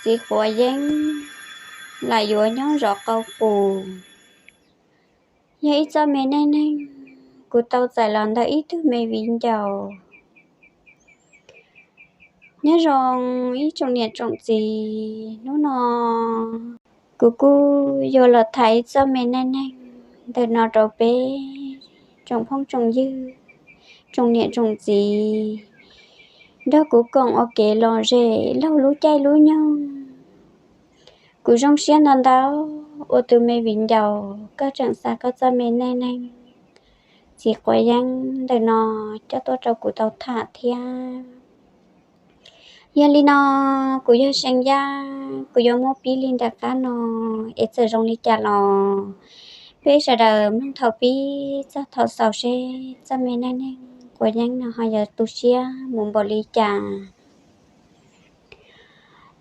txiv quav yeeb lam yuav nyob zov qau qus. Yog ib txoj me neej neeg kuv tau txais los ntawm ib tug me viv ncaus. Nyob zoo ib tsoom niam tsoom txiv, hnub no kuv kuj yuav los tham ib txoj me neej neeg ntawm no rau peb tsoom phooj tsoom ywg, tsoom niam tsoom txiv nrog kuv koom ua kev lom zem laug lub caij lub nyoog. Kuv zoo siab ntau ntau uas tus me viv ncaus koj tseem xa koj txoj me neej neeg txiv quav yeeb ntawm no coj tuaj rau kuv tau tham thiab. Yog li no, kuv yog See Yaj, kuv yuav muab pib li nram qab no, es txawm zoo li cas los peb sawv daws mloog thaum pib txog thaum xaus seb txoj me neej neeg quav yeeb no ho yuav tu siab mus npaum li cas.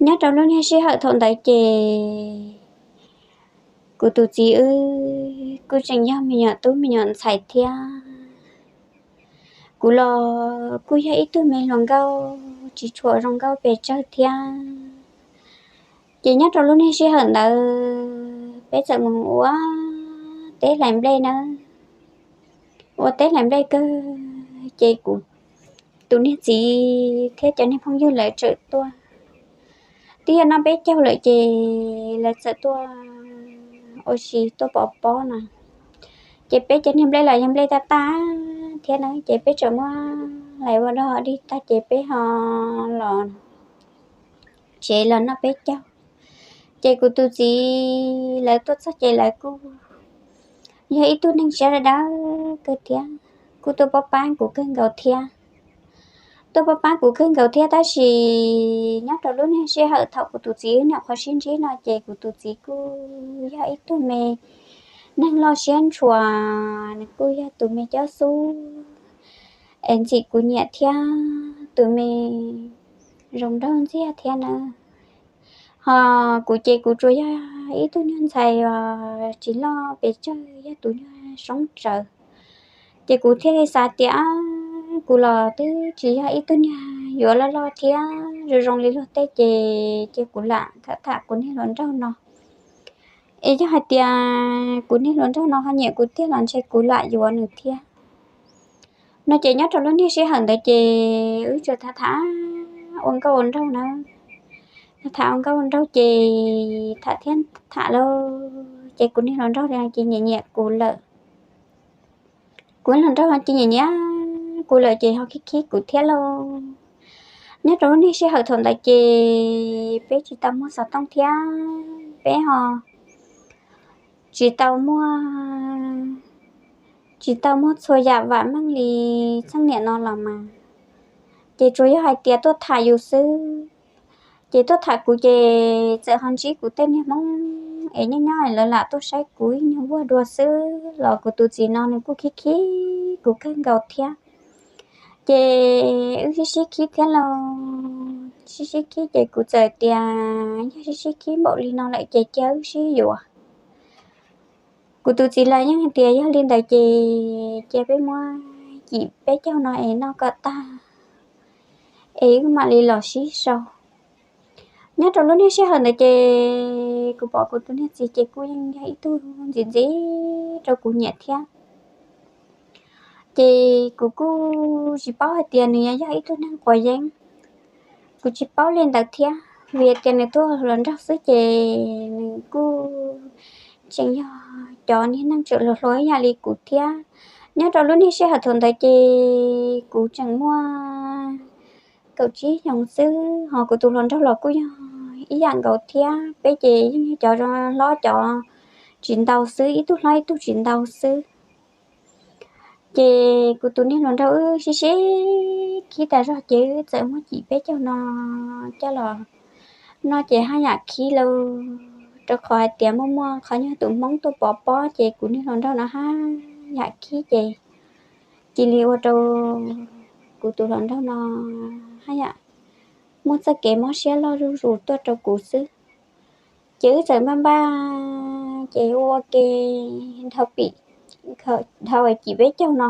Nyob rau lub niag sij hawm thaum ntawd ces kuv tus txiv wb kuj tseem yog me nyuam tub me nyuam ntxhais thiab. Kuv los kuj yog ib tug me hluas nkauj tsis tshua zoo nkauj pes tsawg thiab. Ces nyob rau lub niag sij hawm ntawd peb txawm mus ua teb hlais nplej nawb. Ua teb hlais nplej kawg ces kuv tus niag txiv thiab cov niag phooj ywg lawv txawm tuaj. Twb yog noj peb caug lawm ces lawv txawm tuaj ua si tuaj pov pob no. Ces peb cov niag nplej los yog nplej taj taj thiab na, ces peb txawm muab hlais ua dog dig tag ces peb ho los tsev los noj peb caug. Ces kuv tus txiv lawv tuaj txog ces lawv kuj yog ib tug neeg siab dawb dawb kawg thiab, kuj tuaj pab pab kuv kawg nkaus thiab. Tuaj pab pab kuv kawg nkaus thiab tab sis nyob rau lub niag sij hawm thaum kuv tus txiv nyuam qhuav sib ntsib no ces kuv tus txiv kuj yog ib tug me neeg loj siab ntshua, nws kuj yog tus me cob xub es ntxim kuv nyiam thiab tus me zoo nraug ntxiag thiab na. Ho kuv ces kuv tsuas yog ib tug nyuag ntxhais uas tsis loj pes tsawg, yog tus nyuag soob tsawv. Ces kuv thiaj li xav tias kuv los twb tsis yog ib tug niag yuav loj loj thiab zoo zoo li luag tej ces cia kuv lam tham tham kuv niag hluas nraug no. Es yog hais tias kuv niag hluas nraug no ho nyiam kuv tiag los ntshe kuv lam yuav nws thiab. No ces nyob rau lub niag sij hawm ntawd ces wb tsuas tham tham ua nkauj ua nraug na. Tham ua nkauj ua nraug ces tham thiab tham lauj ces kuv niag hluas nraug ces nyiam nyiam kuv lawm. Kuv hluas nraug ces nyiam nyiam kuv lawm ces ho khib khib kuv thiab lauj. Nyob rau lub niag sij hawm thaum ntawd ces peb tsis tau muaj xov tooj thiab peb ho tsis tau muaj, tsis tau muaj txhua yam vam meej li txheej niam no los mas. Ces tsuas yog hais tias tuaj tham yus xwb. Ces tuaj tham kuv ces txawm ho ntsib kuv tej niag Hmoob es nyob nyob lawv lam tuaj saib kuv ib nyuag vuag dua xwb los kuv tus txiv no nws kuj khib khib kuv kawg nkaus thiab. Ces wb sib sib khib thiab lauj, sib sib khib ces kuv txawm tias yog sib sib khib npaum li no lawm ces cia wb sib yuav. Kuv tus txiv los yeej hais tias yog li ntawd ces cia peb muab cim peb caug no es noj kom tag es wb mam li los sib sau. Nyob rau lub niag sij hawm ntawd ces kuv pom kuv tus niag txiv ces kuj yeej yog ib tug ntxim ntxim rau kuv nyiam thiab. Ces kuv kuj tsis paub hais tias nws yog ib tug neeg quav yeeb. Kuv tsis paub li ntawd thiab vim tias nws tuaj hluas nraug xwb ces nws kuj tseem yog cov niag neeg tseem hluas hluas ib yam li kuv thiab. Nyob rau lub niag sij hawm thaum ntawd ces kuv tseem muaj kaum tsib xyoos xwb, ho kuv tus hluas nraug los kuj yog ib yam nkaus thiab. Peb ces yeej yog cov hlob cov tsis ntau xwb, ib tug hlob ib tug tsis ntau xwb. Ces kuv tus niag hluas nraug wb sib sib khib tas zog ces wb txawm muab cim peb caug no coj los noj ces haj yam khib lauj, rau qhov hais tias muaj muaj qhov nyuag tus Hmoob tuaj pov pob ces kuv niag hluas nraug no haj yam khib ces cia li ua rau kuv tus hluas nraug no haj yam muaj txoj kev mob siab loj zuj zus tuaj rau kuv xwb. Ces wb txawm npaj npaj ces ua ua ke dhau pim, dhau cim peb caug no,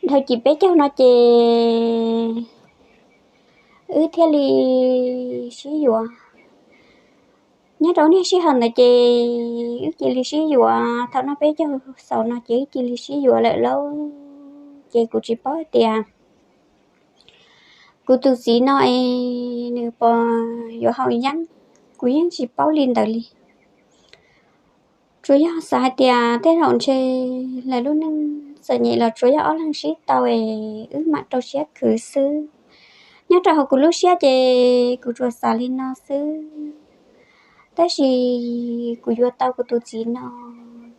dhau cim peb caug no ces wb thiaj li sib yuav. Nyob rau niaj sij hawm ntawd ces wb cia li sib yuav, thaum noj peb caug xaus no ces wb cia li sib yuav lawm lauj. Ces kuv tsis paub tias kuv tus txiv no es nws puas yuav haus yeeb, kuv yeej tsis paub li ntawd li. Tsuas yog xav hais tias tej zaum ntshe lawv lub neej txom nyem los tsuas yog ob leeg sib tau es wb mam rau siab khwv xwb. Nyob rau hauv kuv lub siab ces kuv tsuas xav li no xwb. Tab sis kuv yuav tau kuv tus txiv no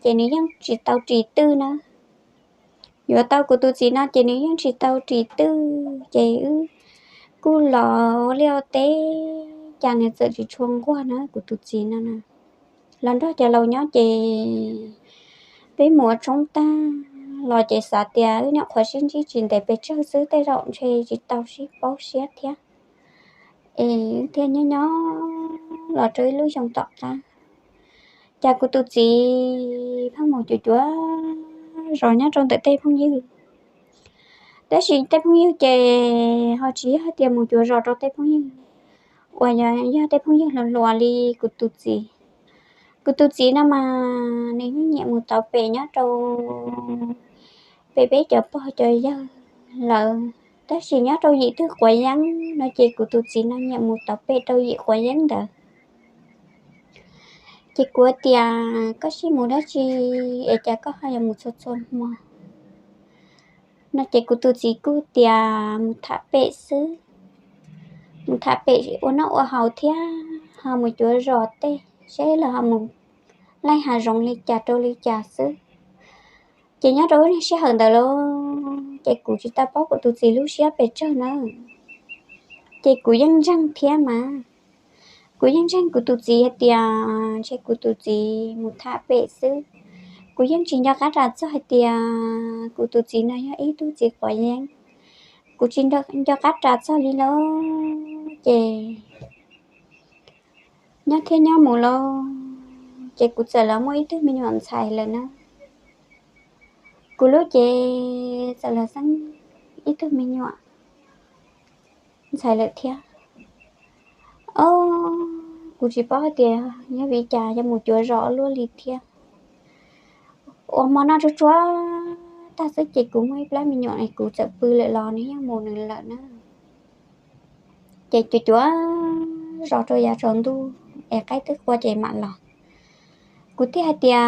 ces nws yeej tsis tau ris twj na. Yuav tau kuv tus txiv no ces nws yeej tsis tau ris twj ces wb kuj los ua liaj ua teb, cas nws txawm tsis tshua nquag na kuv tus txiv no na. Los nrog cov laus nyob ces peb mus ua tshoob tag los ces xav tias wb nyuam qhuav sib ntsib tsis ntev pes tsawg xwb tej zaum ntshe tsis tau sib paub siab thiab. Es wb thiaj nyob nyob los rau ib lub xyoo tom qab, cas kuv tus txiv pheej mus cuav cuav zos nyob rau ntawm tej phooj ywg. Tab sis tej phooj ywg ces ho tsis yog hais tias mus cuav zos rau tej phooj ywg uas yog tej phooj ywg hluas hluas li kuv tus txiv. Kuv tus txiv no mas nws yeej nyiam mus tauv pem nyob rau pem peb cov pog cov yawg lawm, tab sis nyob rau yim twg quav yeeb no ces kuv tus txiv no nyiam mus tauv pem rau yim quav yeeb ntawd. Ces kuv tias koj sib mus dab tsi es cas koj ho yuav mus txhua txhua hmo no ces kuv tus txiv kuj tias mus tham pem xwb, mus tham pem ua noj ua haus thiab ho mus cuav zos tej seb los ho mus laij hav zoov li cas rau li cas xwb. Ces nyob rau lub sij hawm ntawd lauj ces kuv tsis tau paub kuv tus txiv lub siab pes tsawg na, ces kuv yeej ntseeg thiab mas. Kuv yeej ntseeg kuv tus txiv hais tias ntshe kuv tus txiv mus tham pem xwb. Kuv yeej tsis nco qab ras txog hais tias kuv tus txiv no yog ib tug txiv quav yeeb. Kuv tsis nco qab ras txog li lauj ces nyob thiab nyob mus lauj, ces kuv txawm los muaj ib tug me nyuam ntxhais lawm na. Kuv lub cev txawm los xeeb ib tug me nyuam ntxhais lawm thiab. Ob, kuv tsis paub hais tias yog vim cas yuav mus cuav zos luaj li thiab. Ua hmo noj tsuag tsuag tag xwb ces kuv muaj ib plab me nyuam es kuv txawm pw lawm los nws yeej mus nws lawm na. Ces cuav cuav zos rau yav tsaus ntuj es qaib twb qua ces mam los. Kuv thiaj hais tias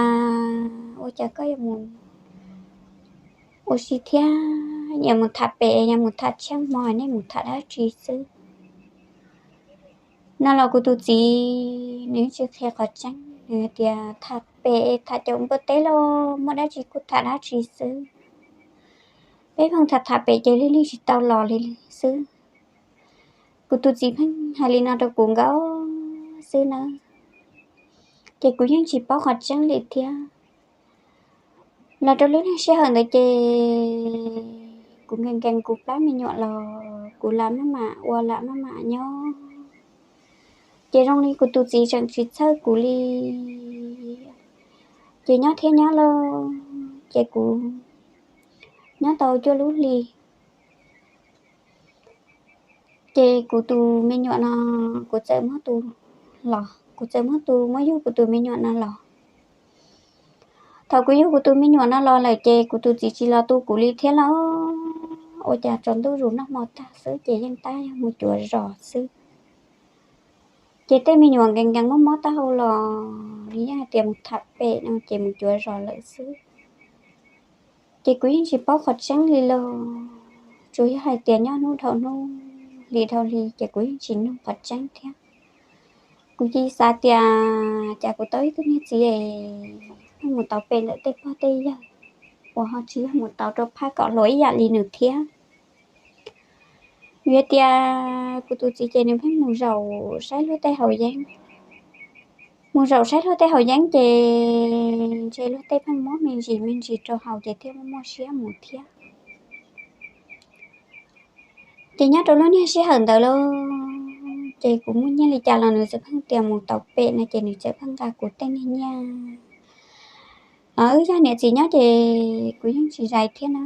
ua cas koj yuav mus ua si thiab, yuav mus tham pem, yuav mus tham tsheej hmo, nej mus tham dab tsi xwb no los kuv tus txiv nws tsis qhia qhov tseeb, nws hais tias tham pem tham caum npua teb los muaj dab tsi kuj tham dab tsi xwb. Peb pheej tham tham pem ces lig lig tsis tau los li xwb. Kuv tus txiv pheej hais li no rau kuv nkaus xwb na, ces kuv yeej tsis paub qhov tseeb li thiab. Los rau lub niag sij hawm ntawd ces kuv nkees nkees kuv plab me nyuam los kuv lam maj mam ua lam maj mam nyob, ces zoo li kuv tus txiv tseem tsis txhawj kuv li. Ces nyob thiab nyob lauj, ces kuv nyob tau cuaj lub hli, ces kuv tus me nyuam no, kuv txawm muab tus los, kuv txawm muab tus muab yug kuv tus me nyuam no los. Thaum kuv yug kuv tus me nyuam no los lawm ces kuv tus txiv tsis los tu kuv li thiab lauj. Ua cas tsaus ntuj zus noj hmo tag xwb ces yeej tab yog mus cuav zos xwb. Ces tej me nyuam nkees nkees mob mob taub hau los nws yeej hais tias mus tham pem no ces mus cuav zos lawm xwb. Ces kuv yeej tsis paub qhov tseeb li lauj, tsuas yog hais tias nyob hnub dhau hnub, hli dhau hli ces kuv yeej tsis nug qhov tseeb thiab. Kuv cia xav tias cas kuv tau ib tug niag txiv es mus tau pem ntawm tej pog tej yawg uas ho tsis yog mus tau rau phab kom hluas ib yam li nws thiab. Vim tias kuv tus txiv ces nws pheej mus zaum saib luag tej haus yeeb. Mus zaum saib luag tej haus yeeb ces ntshe luag tej pheej muab me ntsis me ntsis rau haus ces thiaj muaj muaj siab mus thiab. Ces nyob rau lub niag sij hawm ntawd lauj, ces kuv muaj nyiaj li cas los nws txawm pheej tias mus tau pem no ces nws txawm pheej nqa kuv tej niag nyiaj. Wb yog niam txiv nyob ces kuv yeej tsis zais thiab na.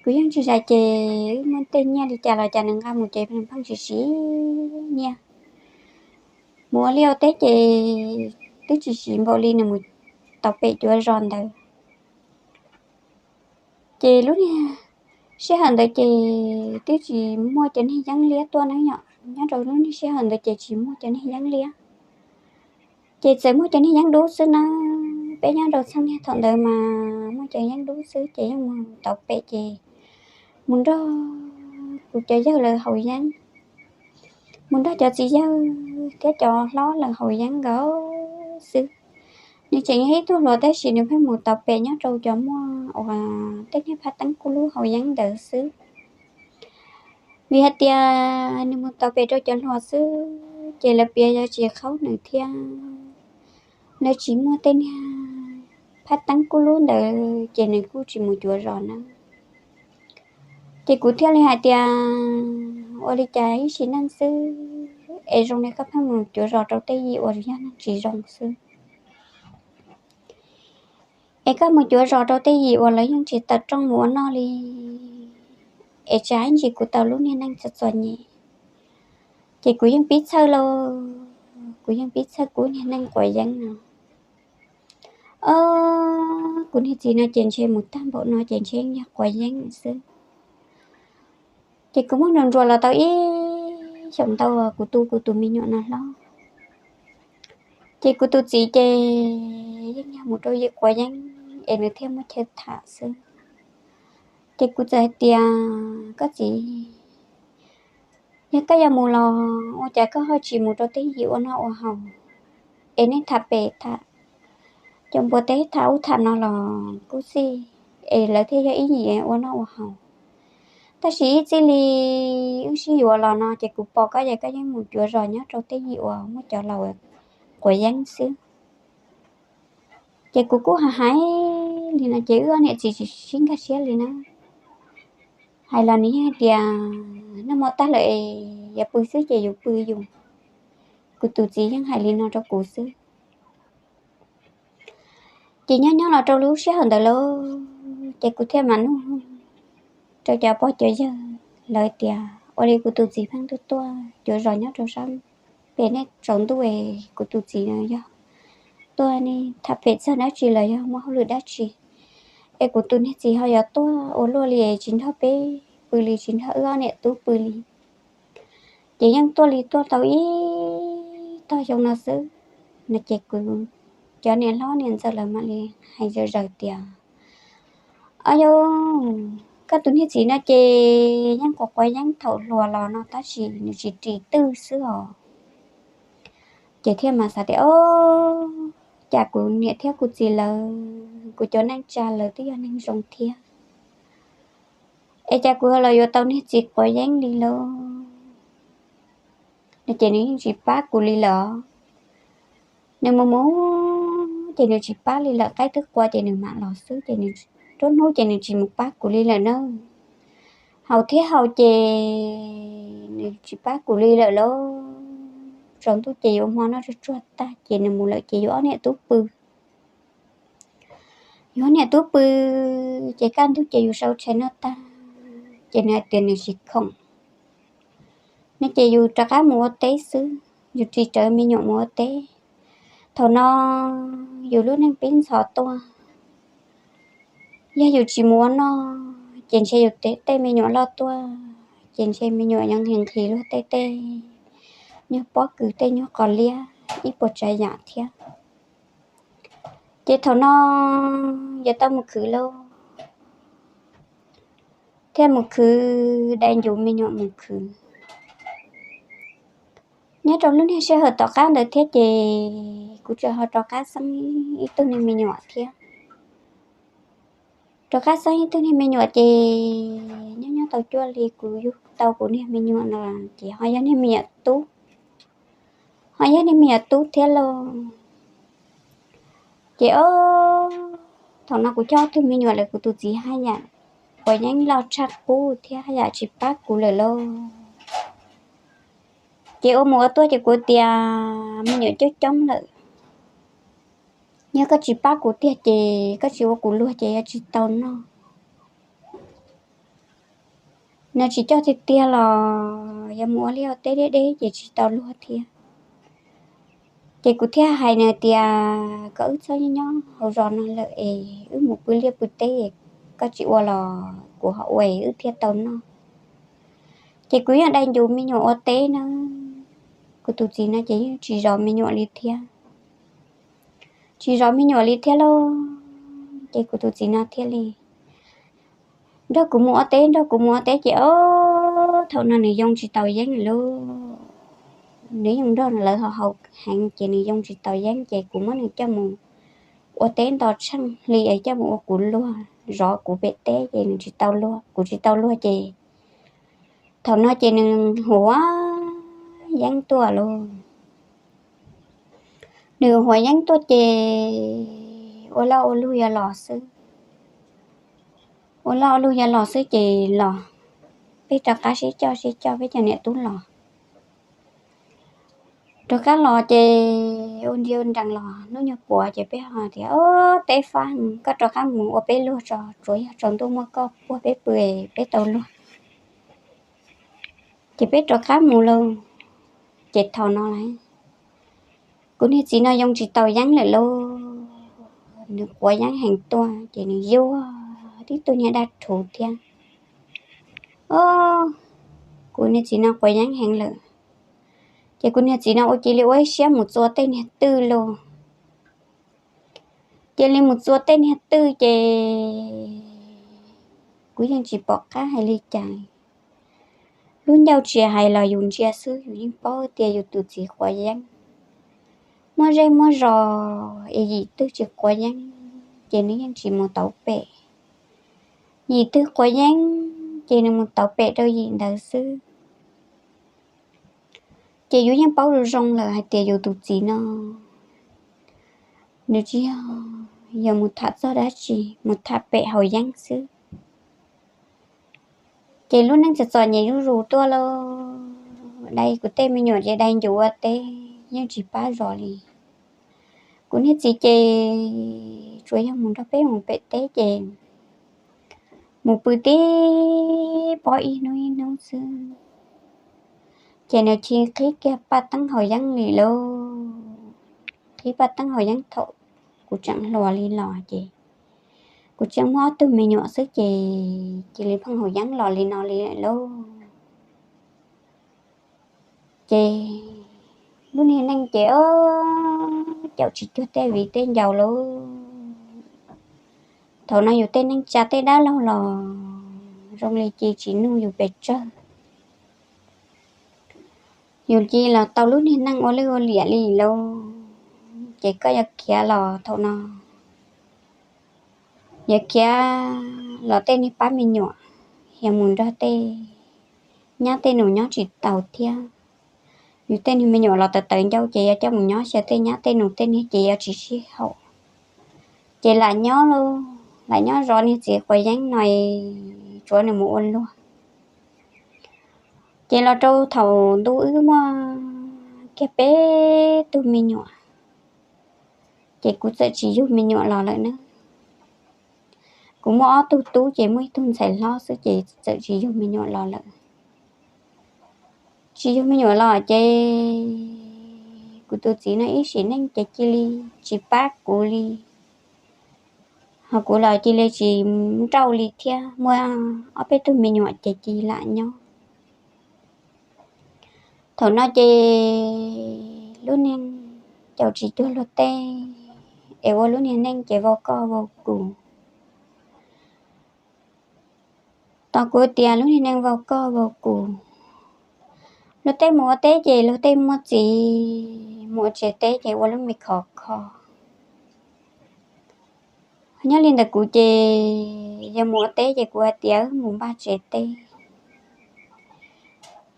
Kuv yeej tsis zais ces wb muaj tej nyiaj li cas los cas nws nqa mus ces nws pheej tsis siv nyiaj. Mus ua liaj ua teb ces twb tsis siv npaum li nws mus tau pem cuav zos ntawd. Ces lub niag sij hawm ntawd ces twb tsis muaj cov niag yeeb liab tuaj na yom, nyob rau lub niag sij hawm ntawd ces tsis muaj cov niag yeeb liab. Ces txawm muaj cov niag yeeb dub xwb na, peb nyob rau txheej niag thaum ntawd mas muaj cov yeeb dub xwb ces yeej mus tau pem ces mus nrog kuv cov yawg lawv haus yeeb, mus nrog cov txiv yawg thiab cov hlob lawv haus yeeb nkaus xwb. Nws tseem yog ib tug hluas tab sis nws pheej mus tau pem nyob rau cov muaj uas tej niag phab teeb kuj lub haus yeeb ntawd xwb. Vim hais tias nws mus tau pem rau cov hluas xwb ces lawv piav yog tsis qhaub nws thiab, lawv tsis muaj tej niag phab teeb kuj lub ntawd ces nws kuj tsis mus cuav zos na. Ces kuv thiaj li hais tias, ua li cas ib sim neej xwb es zoo li koj pheej mus cuav zos rau tej yim uas yog neeg tsis zoo xwb. Es koj mus cuav zos rau tej yim uas lawv yeej tsis tawm rooj mus ua noj li, es tsam ib ntsis kuv tau lub niag neej txom txom nyem. Ces kuv yeej pib txhawj lauj, kuv yeej pib txhawj kuv niag neej quav yeeb no. Ob, kuv niag txiv no ces ntshe mus tag npaum no ces ntshe yog quav yeeb xwb. Ces kuv muab nrog nruas los tau ib xyoos ntau uas kuv tu kuv tus me nyuam no hlob. Ces kuv tus txiv ces yeej yog mus rau yim quav yeeb es nws thiaj muaj chaw tham xwb. Ces kuv txawm hais tias, koj txiv, yog koj yuav mus los ua cas koj ho tsis mus rau tej yim ua noj ua haus, es nej tham pem tham cov npua teb tham ub tham no los kuj xij, es lawv thiaj yog ib yim ua noj ua haus. Tab sis ib txij li wb sib yuav los no ces kuv pom koj ces koj yeej mus cuav zos nyob rau tej yim uas muaj cov laus quav yeeb xwb. Ces kuv kuj hais hais li no ces wb ob niam txiv tsis sib nkag siab li na. Hais los nws yeej hais tias, noj mov tag lawm es yuav pw xwb ces yus pw yus. Kuv tus txiv yeej hais li no rau kuv xwb. Ces nyob nyob los rau lub sij hawm ntawd lauj, ces kuv thiaj mam nug rau cov pog cov yawg lawv tias, ua li kuv tus txiv pheej tuaj tuaj cuav zos nyob rau sab pem nej tsaus ntuj es kuv tus txiv no yog tuaj ne tham pem txog dab tsi los yog muaj hauj lwm dab tsi, es kuv tus niag txiv ho yuav tuaj ua luaj li es tsis nrog peb pw li, tsis nrog wb ob niam tub pw li. Ces yeej tuaj li tuaj tau ib tog xyoo no xwb no ces kuv cov niam hlob niam ntxawm lawv mam li hais zom zaws tias, ob, yog koj tus niag txiv no ces yeej quav quav yeeb thaum hluas los no tab sis nws tsis ris twj xwb os. Ces thiaj mam xav tias, ob, cas kuv niam thiab kuv txiv lawv, kuv cov neej tsa lawv twb yog neeg zoo thiab, es cas kuv los yuav tau niag txiv quav yeeb li lauj. No ces nws yeej tsis pab kuv li lawm. Nws mus mus ces nws tsis pab li lawm, qaib twb qua ces nws mam los xwb ces nws, nruab hnub ces nws tsis mus pab kuv li lawm na. Haus thiab haus ces nws tsis pab kuv li lawm lauj. Tsaus ntuj ces yuav hmo noj tsuag tsuag tag ces nws mus lawm ces yus ob niam tub pw. Yus ob niam tub pw ces kaj ntug ces yus sau tshais noj tag ces nws hais tias nws tsis khoom, no ces yus rov qab mus ua teb xwb, yus ris rawv me nyuam mus ua teb. Thaum no yus lub neej pib ntxhov tuaj, yog yus tsis mus ua noj ces ntshe yus tej me nyuam loj tuaj ces ntshe me nyuam yuav nqhis nqhis luag tej tej nyuag pob kws tej nyuag qos liab ib puas tsav yam thiab. Ces thaum no yuav tau mus khwv lauj, thiaj mus khwv, dai ncuv me nyuam mus khwv. Nyob rau lub niag sij hawm tom qab ntawd thiab ces kuv tseem ho rov qab xeeb ib tug niag me nyuam thiab. Rov qab xeeb ib tug niag me nyuam ces nyob nyob tau cuaj hli kuv yug tau kuv niag me nyuam no ces ho yog niag me nyuam tub, ho yog niag me nyuam tub thiab lauj. Ces ob, thaum no kuv coj tug me nyuam lawm kuv tus txiv haj yam quav yeeb loj tshaj qub thiab haj yam tsis pab kuv lawm lauj. Ces ua mus ua tuaj ces kuv tias me nyuam coob coob lawm, yog koj tsis pab kuv tiag ces koj tsis ua kuv luag ces yuav tsis tau noj. nws tsis coj tiag tiag los yog mus ua liaj ua teb deb deb ces tsis tau luag thiab. Ces kuv thiaj hais nws tias, koj wb txhob nyob hauv zos no lawm es wb mus pw liaj pw teb, koj tsis ua los kuv ho ua es wb thiaj tau noj. Ces kuv yeej dai ncuv me nyuam ua teb na, kuv tus txiv no ces yeej tsis zov me nyuam li thiab. Tsis zov me nyuam li thiab lauj, ces kuv tus txiv no thiaj li nrog kuv mus ua teb, nrog kuv mus ua teb ces ob thaum no nws yoo tsis taus yeeb lauj. Nws yeej nrog lawv haus heev ces nws yoo tsis taus yeeb ces kuv muab nws coj mus ua teb nto tsheej hli es coj mus ua kuv luag, zov kuv pem teb ces nws tsis tau luag, kuv tsis tau luag ces thaum no ces nws huav yeeb tuaj lauj. Nws huav yeeb tuaj ces ua loj ua luag yuav los xwb. Ua loj ua luag yuav los xwb ces los, peb rov qab sib coj sib coj peb cov niam tub los. Rov qab los ces ua nti ua nrees los hnub nyoog puav ces peb ho tias, o, teb fab, koj rov qab mus ua peb luag tso, tsuav yog tsaus ntuj muaj koj puag peb pw peb tau luag. Ces peb rov qab mus lauj. Ces thaum no lawm, kuv niag txiv no yoo tsis taus yeeb lawm lauj. Nws quav yeeb heev tuaj ces nws yuag tib tug niag dab rhuv thiab. O, kuv niag txiv no quav yeeb heev lawm, ces kuv niag txiv no ua cia li ua ib siab mus txua tej niag twj lauj. Cia li mus txua tej niag twj ces kuv yeej tsis pom qab hais li cas. Lub ncauj tsis hais los yus ntsia xwb yus yeej paub tias yus tus txiv quav yeeb. Muaj zej muaj zos es yim twg tsis quav yeeb ces nws yeej tsis mus tauv pem. Yim twg quav yeeb ces nws mus tauv pem rau yim ntawd xwb. Ces yus yeej paub zoo zoo lawm hais tias yus tus txiv no nws tsis yog, yog mus tham txog dab tsi, mus tham pem haus yeeb xwb. Ces lub neej txom txom nyem zuj zus tuaj lauj, dai kuv tej me nyuam ces dai ncuv ua teb yeej tsis pab zov li. Kuv niag txiv ces tsuas yog mus nrog peb mus pem teb ces mus pw tib pob ib hnub ib hnub xwb. Ces nws cia li qhib kiag paj teeb haus yeeb li lauj. Qhib paj teeb haus yeeb thaum kuv tseem hluas li los ces kuv tseem muaj ob tug me nyuam xwb ces cia li pheej haus yeeb los li no li lawm lauj. Ces lub niag neej ces o, caum tsis cuag tej viv tej ncaus lauj. Thaum no yus tej neej tsa tej dab laug los zoo li cia tsis nug yus pes tsawg. Yus cia los tau lub niag neej ua lwj ua liam li lauj. Ces koj yuav khiav los thaum no, yuav khiav los tej niag pab me nyuam, yog mus nrog tej nyab tej nus nyob tsis taus thiab. Yus tej niag me nyuam los tawv tawv ncauj ces yuav coj mus nyob xyaw tej nyab tej nus tej niag ces yuav tsis sib haum. Ces lam nyob lauj, lam nyob zov niag txiv quav yeeb no, tsuav nws mus ua luag. Ces los rau thaum ntu wb muaj kiag peb tug me nyuam, ces kuv txawm tsis yug me nyuam los lawm na. Kuv muaj ob tug tub ces muaj ib tug ntxhais hlob xwb ces txawm tsis yug me nyuam los lawm. Tsis yug me nyuam los ces kuv tus txiv no ib sim neej ces cia li tsis pab kuv li, ho kuv los cia li tsis nrauj li thiab, muaj ob peb tug me nyuam ces cia li lam nyob. Thaum no ces lub neej caum tsis cuag luag tej, es ua lub niag neej ces vau koj vau kuv. Tos kuv tias lub niag neej vau koj vau kuv, luag tej mus ua teb ces luag tej muaj txiv, mus ua tsev teb ces ua lub me khov kho. Nyob li ntawd kuv ces yog mus ua teb ces kuv hais tias mus npaj tsev teb.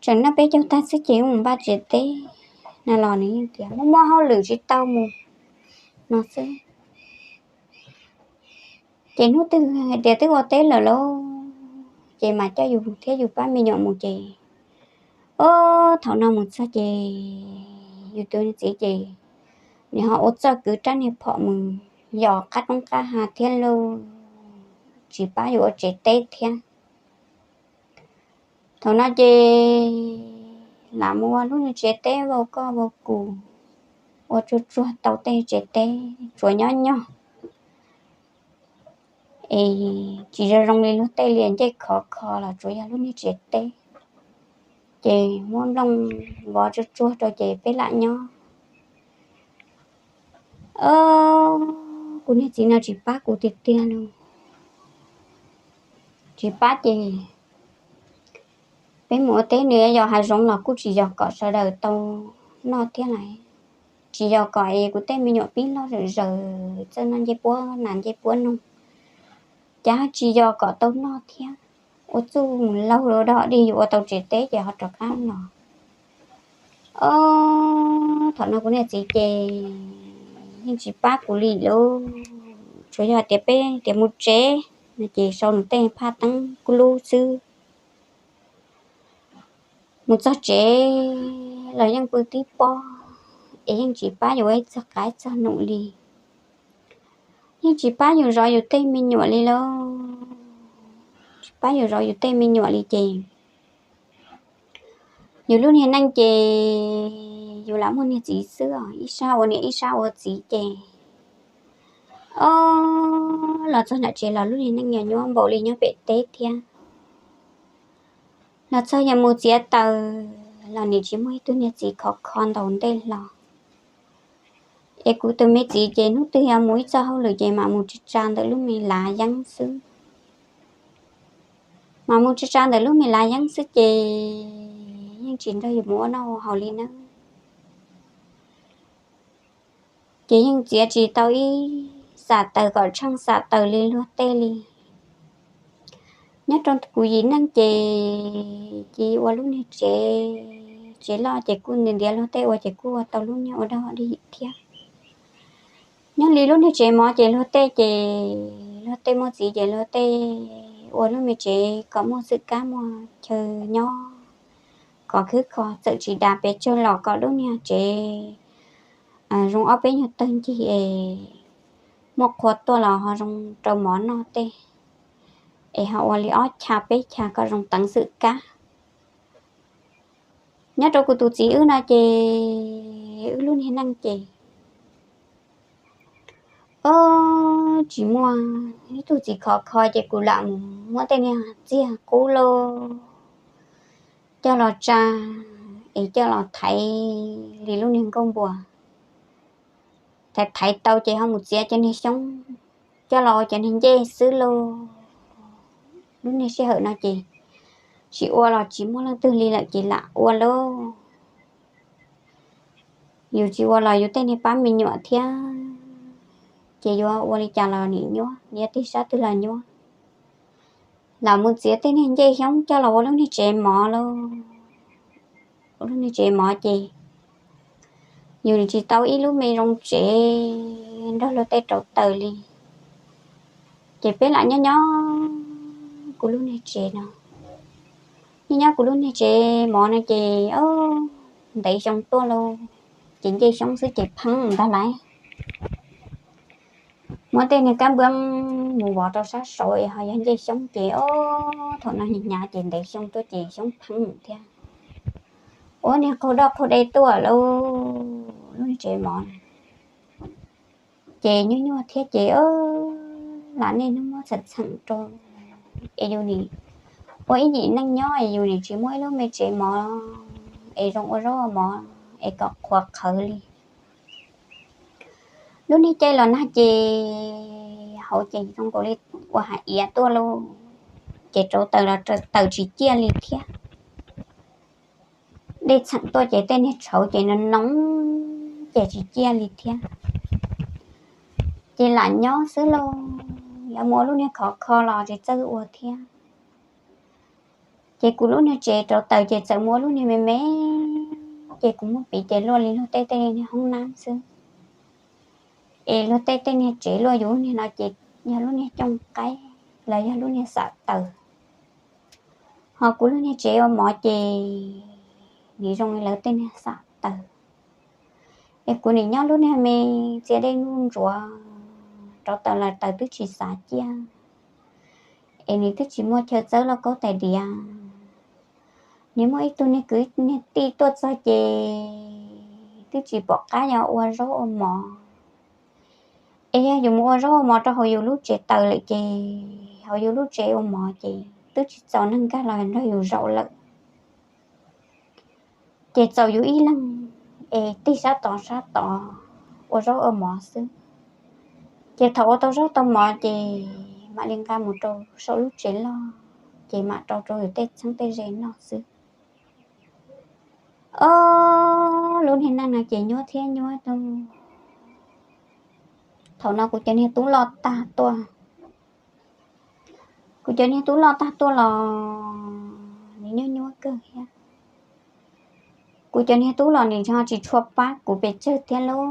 Tseem noj peb caug tag xwb ces mus npaj tsev teb no los nws yeej tias muaj muaj hauj lwm tsis tau mus no xwb. Ces hnub twg hais tias twb ua teb lawm lauj, ces mas coj yus thiab yus pab me nyuam mus ces, o, thaum no mus txog ces yus tus txiv ces nws ho ua txoj kwv rab niag phom mus yos qab roob qab hav thiab lauj, tsis pab yus ua tsev teb thiab. Thaum no ces lam mus ua lub niag tsev teb vau koj vau kuv, ua tsuag tsuag tau tej tsev teb tsuas nyob nyog es tsis zoo zoo li luag tej li, ncej khov kho los tsuas yog lub niag tsev teb, ces muab nplooj vov tsuag tsuag rau ces peb lam nyob. Kuv niag txiv no tsis pab kuv tiag tiag li. Tsis pab ces peb mus ua teb nws yog hav zoov los kuj tsis yog kom sawv daws tau noj thiab lawm. Tsis yog kom es kuv tej me nyuam pib loj zawm zaws txawj noj ncej puab nas ncej puab noog, cas tsis yog kom tau noj thiab. Ua txuj mus laug ua dog dig yus ua tau tsev teb ces ho rov qab los. Ob, thaum no kuv niag txiv ces yeej tsis pab kuv li lauj. Tsuas yog tias peb tias mus tsev no ces sau nws tej phaj teeb kub lub xwb. Mus txog tsev los yeej pw tib pob es yeej tsis pab yus ib txog qaib txog num li. Yeej tsis pab yus zov yus tej me nyuam li lauj. Tsis pab yus zov yus tej me nyuam li ces yus lub niag neej ces yus lam muaj niag txiv xwb os, ib sab ua niam ib sab ua txiv ces, ob, los txog nram tsev los lub niag neej yog nyuaj npaum li nyob pem teb thiab. Los txog yog mus txiav taws los nim tsis muaj ib tug niag txiv khov kho ntaus ntej hlo. Es kuv tus me txiv ces hnub twg yog mus ib txog hauj lwm ces mam mus tsa tsa ntawm lub me lav yeeb xwb. Mam mus tsa tsa ntawm lub me lav yeeb xwb ces yeej tsis nrog yus mus ua noj ua haus li nawb. Ces yeej txiav tsis tau ib xam taws kom tsheej xam taws li luag tej li. Nyob rau kuv yim neej ces cia ua lub niag tsev, tsev loj ces kuj ntiav ntiav luag tej ua ces kuj ua tau lub niag ua dog dig thiab. Nyob li lub niag tsev mov ces luag tej ces luag tej muaj txiv ces luag tej ua lub me tsev kom muaj xwm kab muaj chaw nyob, kom khwb kho txawm tsis dav pes tsawg los kom lub niag tsev zoo ob peb nyuag tawg ncig es muaj qhua tuaj los ho zoo rau mov noj tej, es ho ua li ob chav peb chav kom zoo teev xwm kab. Nyob rau kuv tus txiv wb no ces wb lub niag neej ces, ob, tsis muaj ib tug txiv khov kho ces kuv lam mus muab tej niag txiag qub lauj coj los tsa es coj los thaiv li lub niag nkauj npua. Thaiv thaiv tau ces ho mus txiav cov niag xyoob coj los ua cov niag ncej xwb lauj. Lub niag sij hawm no ces tsis ua los tsis muaj leej twg li lawm ces lam ua lauj. Yus tsis ua los yus tej niag pab me nyuam thiab, ces yuav ua li cas los nim nyuaj, niam tig sab twg los nyuaj. Lam mus txiav tej niag ncej xyoob coj los ua lub niag tsev mov lauj. Ua lub niag tsev mov ces yus tsis tau ib lub me zoo tsev nrog luag tej rauv taws li. Ces peb lam nyob nyob kuv lub niag tsev no, nyob nyob kuv lub niag tsev mov no ces, ob, ntev xyoo tuaj lauj, ces ncej xyoob xwb ces pheeb ntag lauj. Muab tej niag kab nplooj mus vov rau sab saud es ho yog ncej xyoob ces, ob, thaum no hnyav hnyav ces ntev xyoo tuaj ces xyoob pheeb thiab. Ua niag qaug doj qaug de tuaj lauj, lub niag tsev mov ces nyuaj nyuaj thiab ces, ob, lam niaj hnub muab txheem txheem rau es yus nim ua ib yim neej nyob es yus nim tsis muaj ib lub me tsev mov es zoo ua zaub ua mov es kom qhuav qhawv li. Lub niag caij los nag ces hauv ces zoo nkaus li ua hav iav tuaj lauj, ces rauv taws los taws tsis ciaj li thiab. Dej txheem tuaj ces tej niag tshauv ces no noo ces tsis ciaj li thiab. Ces lam nyob xwb lauj, yuav mus ua lub niag khov kho los tsis txawj ua thiab. Ces kuv lub niag tsev rauv taws ces txawm mus ua lub niag me me, ces kuv muab piv ces luaj li luag tej tej niag hoob nab xwb. Es luag tej tej niag tsev luaj yus niag no ces yog lub niag cooj qaib los yog lub niag xam taws. Ho kuv lub niag tsev ua mov ces nim zoo li lawv tej niag xam taws. Es kuv nim nyob lub niag me txiav dej nuj ntsuav, rauv taws los taws twb tsis xav ciaj, es nim twb tsis muaj chaw txawb lauj kaub tais diav. Nws muaj ib tug niag kwv niag tij tuaj txog ces twb tsis pom qab yuav ua zaub ua mov, es yog yus mus ua zaub ua mov rau hauv yus lub tsev taws lawm ces hauv yus lub tsev ua mov ces twb tsis txaus neeg nkag los nrog yus zaum lawm. Ces txaus yus ib leeg es tig sab tod sab tod ua zaub ua mov xwb. Ces thaum ua tau zaub tau mov ces mam li nqa mus rau saum lub tsev loj, ces mam rau rau yus tej txheeb tej ze noj xwb. Ob lub niag neej no ces nyuaj thiab nyuaj tu. Thaum no kuv cov niag tub loj tag tuaj, kuv cov niag tub loj tag tuaj los nws nyuaj nyuaj kawg thiab. Kuv cov niag tub los nws ho tsis tshua pab kuv pes tsawg thiab lauj,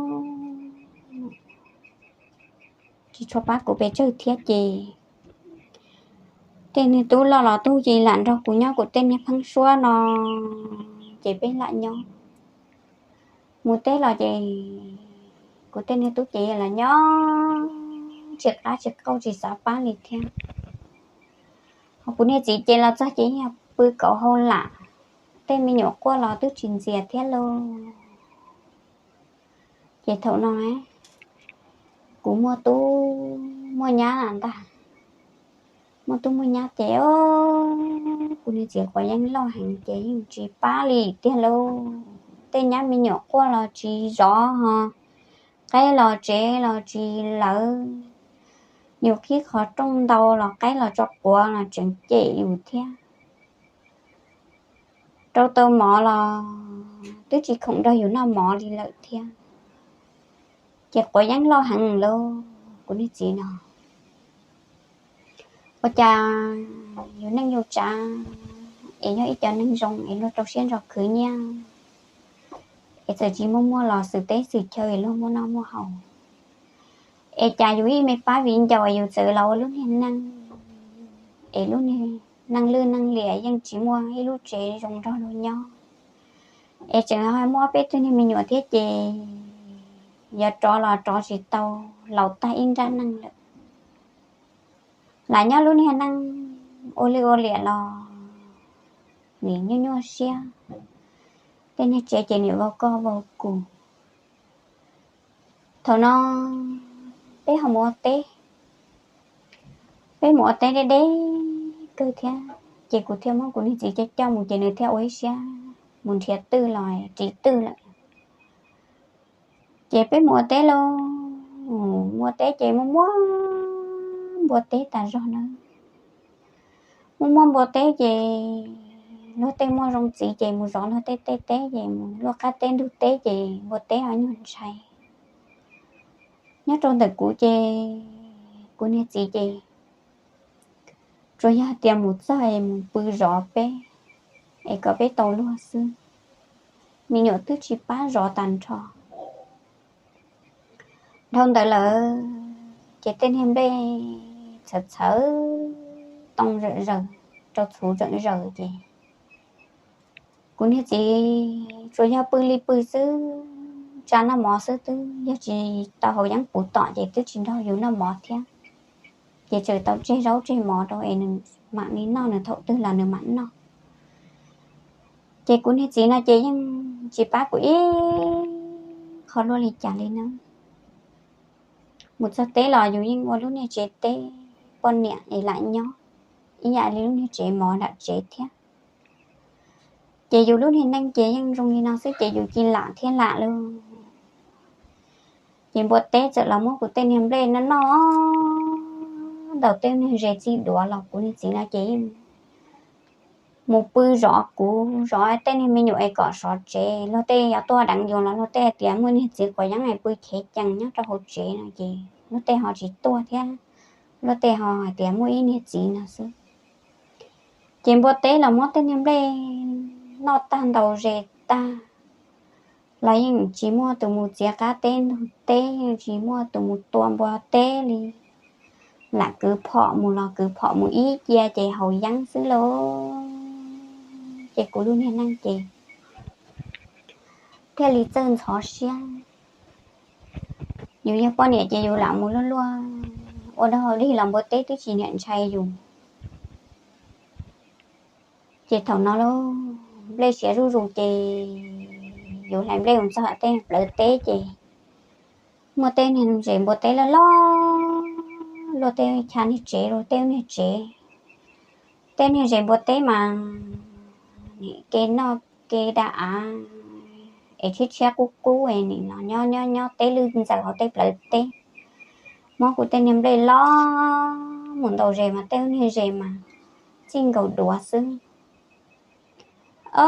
tsis tshua pab kuv pes tsawg thiab ces tej niag tub loj los tub ces lam nrog kuv nyob kuv tej niag pheeb suab no, ces peb lam nyob. Mus teb los ces kuv tej niag tub ces lam nyob tsis qab tsis qau tsis xav pab li thiab. Ho kuv niag txiv ces los txog ces yog pw kauv hau lam, tej me nyuam quaj los twb tsis ntxias thiab lauj. Ces thaum no kuv muaj tub muaj nyab ntag, muaj tub muaj nyab ces kuv niag txiv quav yeeb loj heev ces yeej tsis pab li tiag lauj. Tej nyab me nyuam quaj los tsis zov, ho qaib los tsev los tsis lawv, yus qhib qhov rooj ntau los qaib los tso quav los tseem cem yus thiab. Rau tau mov los twb tsis khoom nrog yus noj mov li lawm thiab, ces quav yeeb loj heev lauj. Kuv niag txiv no ua cas yus neej yus tsav es yog ib cov neeg zoo es luag rau siab ntso khwv nyiaj, es txawm tsis muaj muaj los xwm teb xwm chaw es luag muaj noj muaj haus, es cas yus ib me pab viv ncaus es yus txawm los ua lub niag neej, es lub niag neej lwj neej liam yeej tsis muaj ib lub tsev zoo nrog luag nyob, es tseem muaj ob peb tug niag me nyuam thiab ces yog rov los rov tsis tau, laus tag ib nrab neej lawm. Lam nyob lub niag neej ua lwj ua liam los nim nyuaj nyuaj siab, tej niag tsev ces nim vau koj vau kuv. Thaum no peb ho mus ua teb, peb mus ua teb deb deb kawg thiab, ces kuv thiaj muab kuv niag txiv coj coj mus ces nws thiaj ua ib siab mus nrhiav twj los ris twj lawm. Ces peb mus ua teb lauj, mus ua teb ces muaj muaj npua teb tas zog na. Muaj muaj npua teb ces luag tej muaj zoo txiv ces mus zov luag tej tej teb ces mus luaj qab teb ntug teb ces npua teb ho nyuag ntshai. Nyob rau ntawm kuv ces kuv niag txiv ces tsuas yog hais tias mus txog es mus pw zov peb es kom peb tau luag xwb, me nyuam twb tsis pab zov tag nrho. Dhau ntawd lawm ces tej niag nplej txhawv txhawv too zawm zaws rau txhuv zawm zaws ces kuv niag txiv tsuas yog pw li pw xwb, tsa noj mov xwb, twb yog tsis tau haus yeeb puv tom ces twb tsis nrog yus noj mov thiab. Ces tseem tau tseg zaub tseg mov rau es nws mam li noj, nws thaum twg los nws mam noj. Ces kuv niag txiv no ces yeej tsis pab kuv ib qho luaj li cas li na. Mus txog teb los yus yeej ua lub niag tsev teb poj niam es lam nyob ib yam li lub niag tsev mov nram tsev thiab. Ces yus lub niag neej ces yeej zoo li no xwb ces yus cia lam thiab lam lauj. Ces npua teb txawm los muab kuv tej niag nplej noj noj ntaus tej niag zes txij duav los kuv niag txiv no ces yeej mus pw zov kuv, zov tej niag me nyuam es kom sov tsev. Luag tej yuav tuaj deev yus los luag tej hais tias muaj niag txiv quav yeeb es pw chev cees nyob rau hauv tsev no ces luag tej ho tsis tuaj thiab, luag tej ho hais tias muaj ib niag txiv no xwb. Ces npua teb los muab tej niag nplej noj tag ntaus zes tag los yeej tsis muaj tus mus txiav qab teb ntug teb, yeej tsis muaj tus mus tua npua teb li. Lam kwv phom mus los kwv phom mus ib cia ces haus yeeb xwb lauj. Ces kuv lub niag neej ces thiaj li txawj ntxhov siab. Yus yog poj niam ces yus lam mus luaj luaj ua dog ua dig los npua teb twb tsis niam ntshai yus. Ces thaum no lauj, nplej siav zuj zus ces yus hlais nplej mus txog tej plawv teb ces muaj tej niag zes npua teb loj loj luaj tej chav niag tsev rau tej niag tsev. Tej niag zes npua teb mas nim ke noj ke da av es tshiab tshiab qub qub es nim no nyob nyob nyob teb lwj ntxaws hauv tej plawv teb. Muab kuv tej niag nplej loj mus ntaus zes mas tej niag zes mas txij nkaus duav xwb. Ob,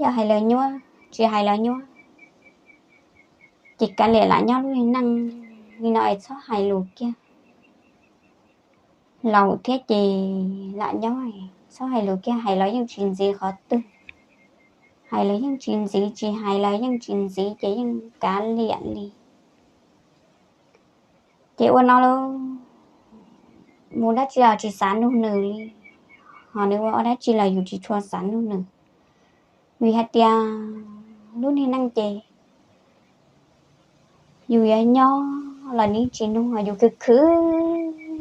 yog hais lawv nyuab tsis hais lawv nyuab, ces kav liam lam nyob lub neej li no es txhob hais lus kiag. Laus thiab ces lam nyob, txhob hais lus kiag, hais los yeej tsis ntxiv qhov twg. Hais los yeej tsis ntxiv, tsis hais los yeej tsis ntxiv ces yeej kav liam li. Ces ua no lauj, mus dab tsi los tsis xav nug nws li, ho nws ua ob dab tsi los yus tsis tshua xav nug nws. Vim hais tias lub niag neej ces yus yuav nyob los nws yeej tsis nug, yus khwv khwv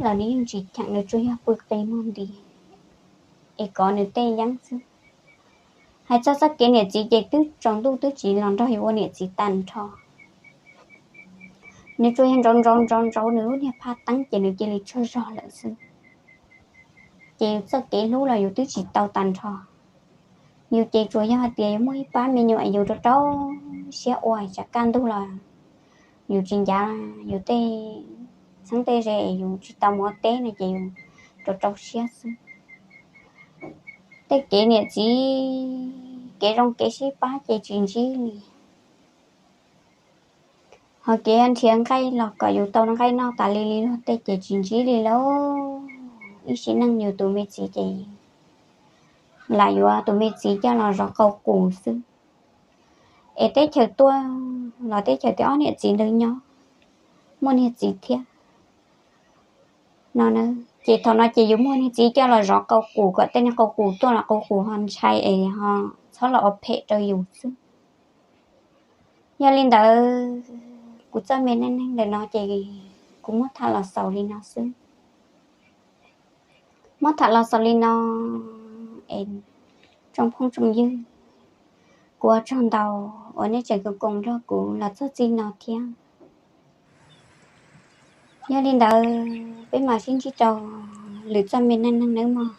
los nws yeej tsis cheem, nws tsuas yog pw qis muag nti es kov nws tej yeeb xwb. Hais txog txoj kev niam txiv ces twb tsaus ntuj twb tsis los nrog yus ua niam txiv tag nrho. Nws tsuas yog ntsauv ntsauv ntsauv ntsauv nws lub niag phaj teeb ces nws cia li tsaug zog lawm xwb. Ces yus txoj kev hlub los yus twb tsis tau tag nrho. Yus ces tsuas yog hais tias yus muaj ib pab me nyuam es yus rau rau siab ua, tsam kaj ntug los yus tsis ncav yus tej txheeb tej ze es yus tsis tau mus ua teb no ces yus rau rau siab xwb. Tej kev niam txiv kev zoo kev sib pab ces tsis ntsib li. Ho kev nrhiav nqaij los kom yus tau nqaij noj tas li li luag tej ces tsis ntsib li lauj. Ib sim neej yus tus me txiv ces lam yuav tus me txiv coj los zov qau qus xwb. Es teb chaws tuaj los teb chaws tias ob niam txiv ntawd nyob muaj niag txiv thiab no na. Ces thaum no ces yus muaj niag txiv coj los zov qau qus kom tej niag qau qus tuaj los qau qus ho ntshai es ho txhob los ua phem rau yus xwb. Yog li ntawd kuv txoj me neej neeg ntawm no ces kuv muab tham los xaus li no xwb. Muab tham los xaus li no es tsoom phooj tsoom ywg, kuv ua tsaug ntau uas nej tseem koom koom nrog kuv los txog txij no thiab. Yog li ntawd peb mam sib ntsib rau lwm txoj me neej neeg nawb mog.